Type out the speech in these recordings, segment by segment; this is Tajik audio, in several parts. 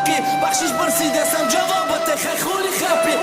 Ҳаққи бахшиш пурсидесам, ҷавобате хай хули хапи.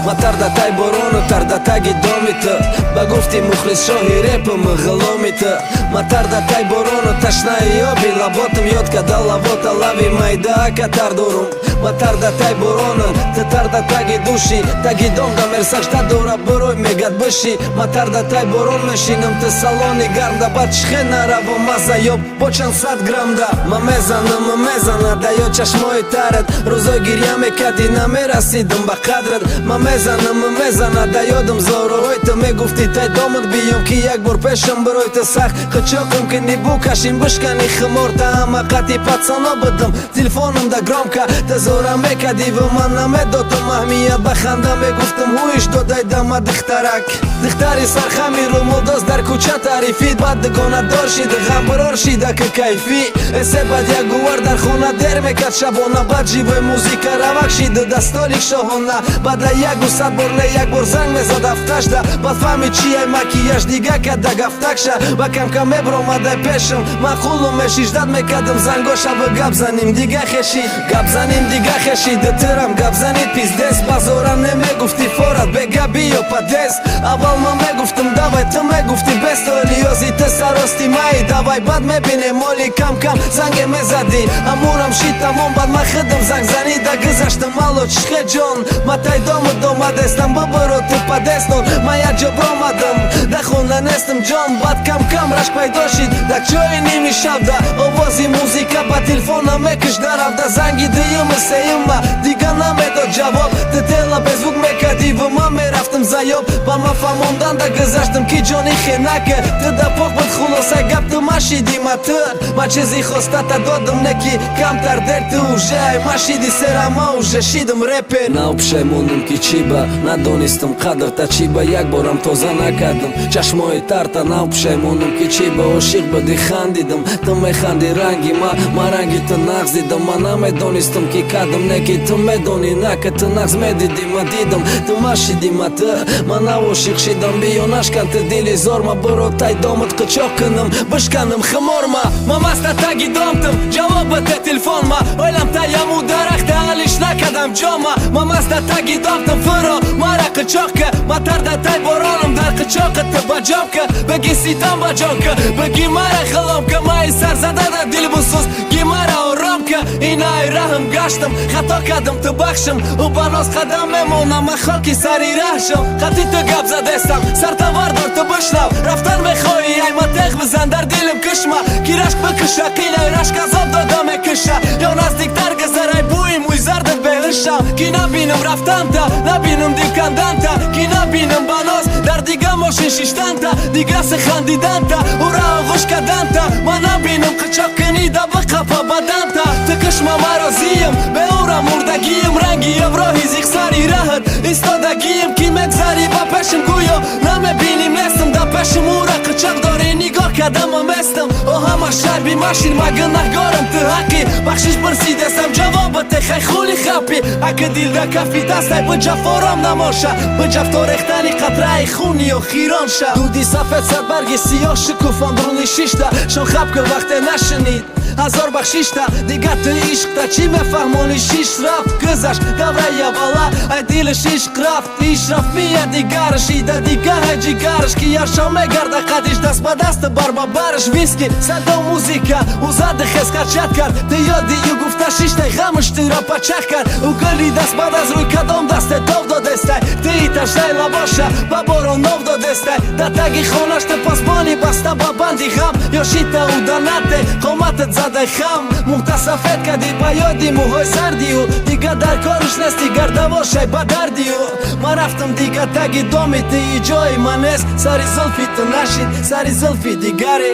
Ма тардатай борону тардатаги доми ту, ба гуфти мухлис шоҳи репам ғуломи ту. Ма тардатай борону ташнаи оби лаботам, ёд када лавота лави майда ака тар дорум. Ма тардатай борону, ту тардатаги души, таги дом да мерсажда дора, бирой мегад биши. Ма тардатай борон мешинам, ту салони гармда, бад чихе наравом мазаёб бо чанд сад граммда. Ма мезанам, мезана да ё чашмои тарат, рӯзой гирья мекардӣ, намерасидам ба қадрат. Ма мезанам, мезана да ёдам зороҳои ту, мегуфтӣ тай домат биём, ки як бор пешам бирои ту сахт қичоқам ки нибукашим бишкани хуморта. Ама қати пацано будам, телефонам да громко, та зора мекардӣ ва ман намедодам аҳамият, ба ханда мегуфтам: ҳуиш додай дама духтарак. Духтари сархами румулдоз дар кӯча тарифид, баъд дугонадор шид, ғамбирор шида, ки кайфӣ эсе. Баъд як гувар дар хона дер мекард шабона, баъд живой музыка равак шиду да столик шоҳона. Баъда ягу сад бор не як бор занг мезад ҳафташда, баъд фаҳмид чияй макияж дига када гафтакша. Ба камкам мебромадай пешам, маъқулу мешиждат мекардам зангошава, гап заним дига хешид, гап заним дига хешид, тирам гап занид пиздец. Базора немегуфти форат бега биё падес. Аввал ман мегуфтам давай, ту мегуфти бестолиёзи ту сарости май давай, баъд мебинем моли. Кам кам занге мезадӣ, амурам шид тамом, баъд ман худам зангзанӣ да гузаштам: алло, чихе ҷон, ма тай дому домадестам, бибиро ту падестон, ман як ҷо бромадам, да хона нестам ҷон. Баъд кам кам рашк пайдо шид, дар ҷои ними шабда овози музыка ба телефона мекиш наравда. Занги дуюму сеюма дига намедод ҷавоб, ту тела беззвук мекардӣ ва ман мерафтам заёб. Ба ман фаҳмондан да гузаштам, ки ҷони хенака ту да пок буд. Хулосаи гап, ту машиди ма, ту ма чизи хостата додам, не ки камтар дер ту уже ай машиди сера, ма уже шидам репер. Нав пушаймонам, ки чӣ ба надонистам қадрта, чӣ ба як борам тоза накардам чашмои тарта. Нав пушаймонам, ки чӣ ба ошиқ будӣ, хандидам, ту механди ранги ма, ма ранги ту нағз дидам. Ма намедонистам, ки кардам, не ки ту медонӣ, на ки ту нағз медидӣ, ма дидам, ту машиди ма, ту ма нав ошиқ шидам. Биё, нашкан ту дили зор ма, биро тай домат, қичоқ кунам, бишканам хуморма. Ма маста таги домтам, ҷавобате телефонма, ойлам таяму дарахта алиш накардам ҷома. Ма маста таги домтам, фуро мара қичоқка, ма тарда тай боронам, дар қичоқи ту ба ҷомка, беги ситам ба ҷонка, беги мара ғуломка, маи сарзада дар дил бусӯз, ги мара оромка. Инай раҳм гаштам, хато кардам, ту бахшам, ӯ ба ноз қадам мемонам, ма хоки сари раҳшам. Қати ту гап задестам, сартавардор, ту бишнав, рафтан мехоҳӣ, ай ма теғ бизан дар дилам, кишма ки рашк бикиша, қилай рашк азоб дода мекиша. Ё наздиктар гузарай, бӯи мӯй зардат беҳушам, ки набинам рафтанта, набинам дилканданта, ки набинам ба ноз дар дига мошин шиштанта, дига сихандиданта, ура оғӯш карданта, ма набинам қичоқ кунӣ да биқапа баданта. Ту кишма, ма розиям, беура мурдагием, ранги яброҳи зиқсари раҳат истодагием, ки мегзарӣ ба пешам, гӯё намебиним, нестам да пешам, ура қичоқ дорӣ, нигоҳ кардама местам. О ҳама шайби машин, ма гунаҳгорам, ту ҳаққи бахшиш пурсидесам, ҷавобате хай хули хапи. Ака дил да кафи дастай, биҷафором намоша, биҷафто рехтани қатраи хуни охирон ша. Дуди сафед садбарги сиёҳ шукуфон руни шишта шонхаб, ки вақте нашунид ҳазор бахшишта. Дига ту ишқта чӣ мефаҳмонӣ? Шиш рафт, гузашт давраи аввала, ай дилиш ишқ рафт, иш рафт, мия дигараш ида, дигаҳай ҷигараш, ки яршо мегарда қадиш даст ба даст бар ба бараш, виски садо музыка узади хез качать кард. Ту ёди ю гуфта шиштай, ғамаш тура пачах кард. Ӯ гули даст бад аз рӯй кадом дасте тов додестай, ту иташтай лабоша ба борон нов додестай. Дар таги хонаш ту посбони баста ба банди ғам, ё шита уданате қоматат задай хам, мухтасафед кади ба ёди мӯҳои зардию, дига дар кориш нести, гардавошай ба дардию. Ман рафтам дига таги доми ту, ҷои ман нест, сари зулфи ту нашид, сари зулфи дигаре.